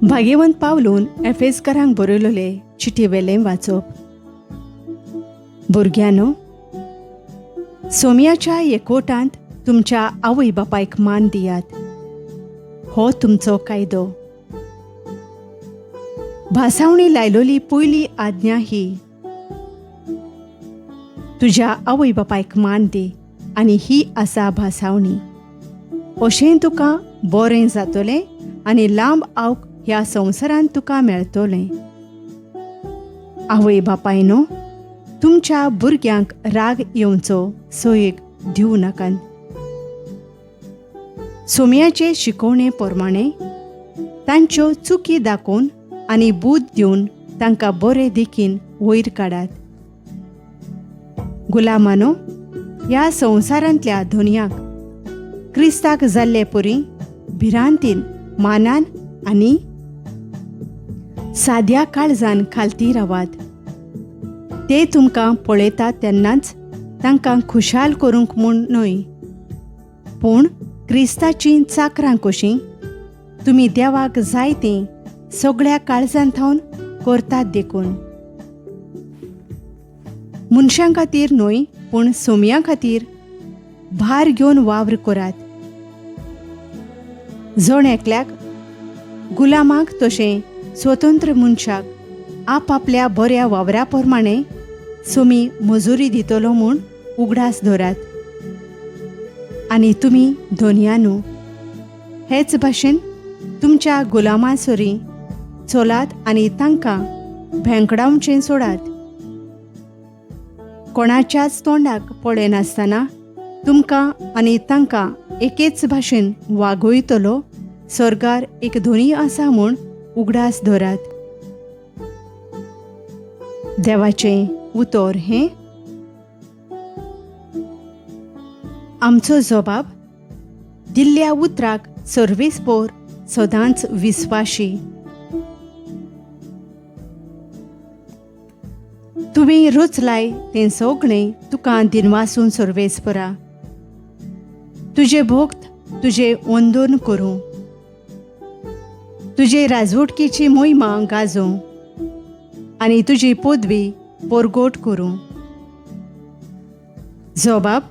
भाग्यवंत पावलून एफेसकारांक बरयलेले चिटी वेलें वाचप. भुरग्यांनो, सोम्याच्या एकवटांत तुमच्या आवय बापायक मान दियात, हो तुमचो कायदो. भासावणी लायलोली पयली आज्ञा ही, तुज्या आवय बापायक मान दी आनी ही आसा भासावणी, अशें तुका बरें जातलें आनी लांब आवक ह्या संवसारांत तुका मेळटलें. आवय बापायनो, तुमच्या भुरग्यांक राग येवचो सोयेक दिवं नाकात. सोम्याचे शिकोवणे प्रमाणे तांच्यो चुकी दाखोवन आनी बूद दिवन तांकां बरे देखीन वयर काडात. गुलामानो, ह्या संवसारांतल्या धनयाक क्रिस्ताक जाल्ले परी भिरांतीन, मानान आनी साद्या काळजान खालती रावात. ते तुमकां पळयतात तेन्नाच तांकां खुशाल करूंक म्हूण न्हय, पूण क्रिस्ताचीं चाकरां कशीं तुमी देवाक जाय तीं सगळ्या काळजान थावन करतात देखून. मनशां खातीर न्हय, पूण सोम्यां खातीर भार घेवन वावर करात. जण एकल्याक, गुलामाक तशें स्वतंत्र मनशाक, आपआपल्या बऱ्या वावरा प्रमाणे सोमी मजुरी दितलो म्हूण उगडास धरात. आनी तुमी धनयानू, हेच भाशेन तुमच्या गुलामां सरीं चलात आनी तांकां भेंकडावचें सोडात. कोणाच्याच तोंडाक पळयनासतना तुमकां आनी तांकां एकेच भाशेन वागयतलो सर्गार एक धनी आसा म्हूण उगडास धरात. देवाचें उतर हें. आमचो जबाब दिल्ल्या उतराक सर्वेस्पोर सदांच विस्वाशी. तुवें रचलाय तें सगळें तुका दिनवासून सर्वेस्परा, तुजे भक्त तुजें वंदन करूं, तुजे राजवटकेची मोहिमा गाजोवं आनी तुजी पदवी परगट करूं. जबाब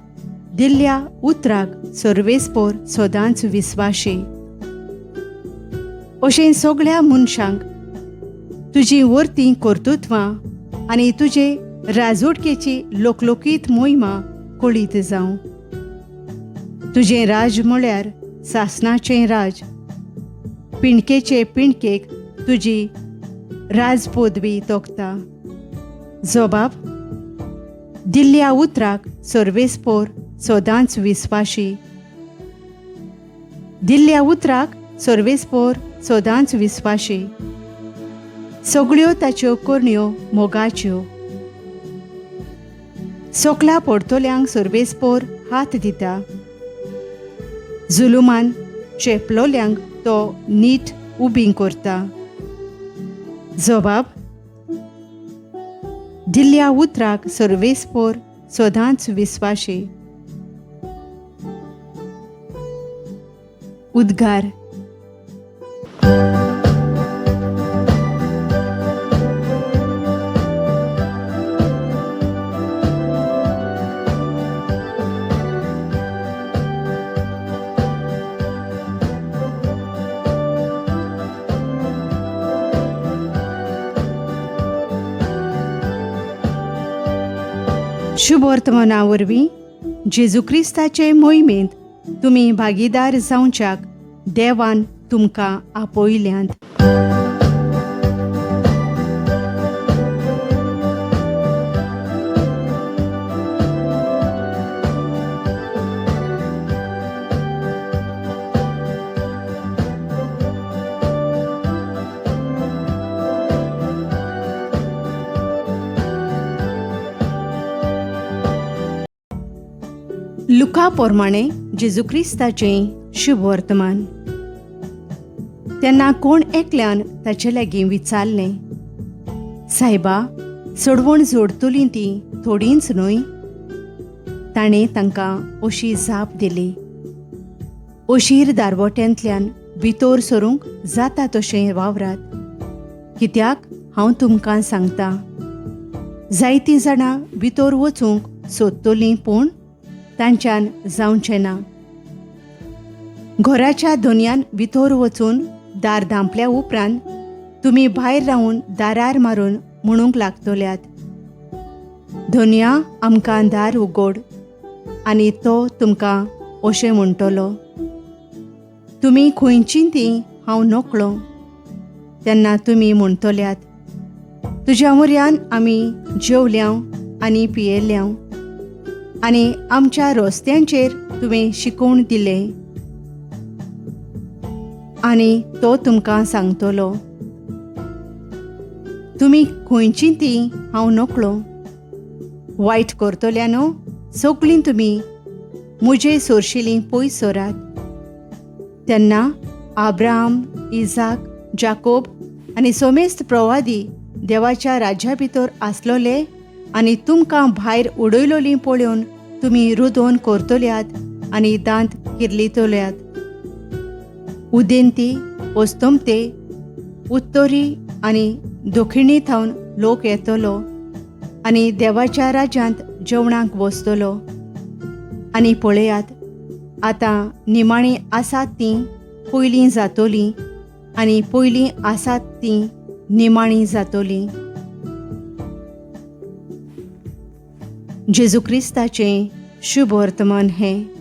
दिल्ल्या उतराक सर्वेस्पोर सदांच विस्वाशी. अशें सगळ्या मनशांक तुजी वर्तीं कर्तृत्वां आनी तुजे राजवटकेची लोकलोकीत मोहिमा कळीत जावं. तुजें राज म्हळ्यार सासणाचें राज, पिंडकेचे पिंडकेक तुजी राजपदवी तोखता. जबाब दिल्ल्या उतराक सर्वेस्पोर सदांच विस्वाशी. दिल्ल्या उतराक सर्वेस्पोर सदांच विस्वाशी. सगळ्यो ताच्यो करण्यो मोगाच्यो. सोकला पडतल्यांक सर्वेस्पोर हात दिता. जुलुमान चेपलोल्यांक तो नीट उबी करता. जबाब दिल्ल्या उतराक सर्वेस्पोर सदांच विस्वाशी. उद्गार. शुभवर्तमाना वरवीं जेजू क्रिस्ताचे मोहिमेंत तुमी भागीदार जावच्याक देवान तुमकां आपयल्यांत. लुका प्रमाणे जेजू क्रिस्ताचें शुभवर्तमान. तेन्ना कोण एकल्यान ताचे लागीं विचारलें, सायबा, सोडवण जोडतलीं तीं थोडींच न्हय? ताणें तांकां अशी जाप दिली, अशीर दारवट्यांतल्यान भितोर सरूंक जाता तशें वावरात. कित्याक हांव तुमकां सांगता, जायतीं जाणां भितोर वचूंक सोदतलीं पूण तांच्यान जावचें ना. घराच्या दोनयान भितोर वचून दार धांपल्या उपरांत तुमी भायर रावन दारार मारून म्हणूंक लागतल्यात, धनया आमकां दार उगोड. आनी तो तुमकां अशें म्हणटलो, तुमी खंयचीं तीं हांव नकळो. तेन्ना तुमी म्हणटल्यात, तुज्या म्हऱ्यान आमी जेवल्यांव आनी पियेल्यांव आनी आमच्या रस्त्यांचेर तुवें शिकोवन दिलें. आनी तो तुमकां सांगतलो, तुमी खंयचीं तीं हांव नकळो. वायट करतल्यानो सगळीं तुमी म्हजे सोरशिलीं पयस सरात. तेन्ना आब्राहाम, इजाक, जाकोब आनी सोमेस्त प्रवादी देवाच्या राज्या भितर आसलोले आनी तुमकां भायर उडयलोलीं पळोवन तुमी रुदोन करतल्यात आनी दांत किर्लितल्यात. उदेंती, अस्तमते, उत्तरी आनी दक्षिणी थावन लोक येतलो आनी देवाच्या राज्यांत जेवणाक बसतलो. आनी पळयात, आतां निमाणीं आसात तीं पयलीं जातोलीं आनी पयलीं आसात तीं निमाणीं जातोलीं. जेजू क्रिस्ताचें शुभ वर्तमान हें.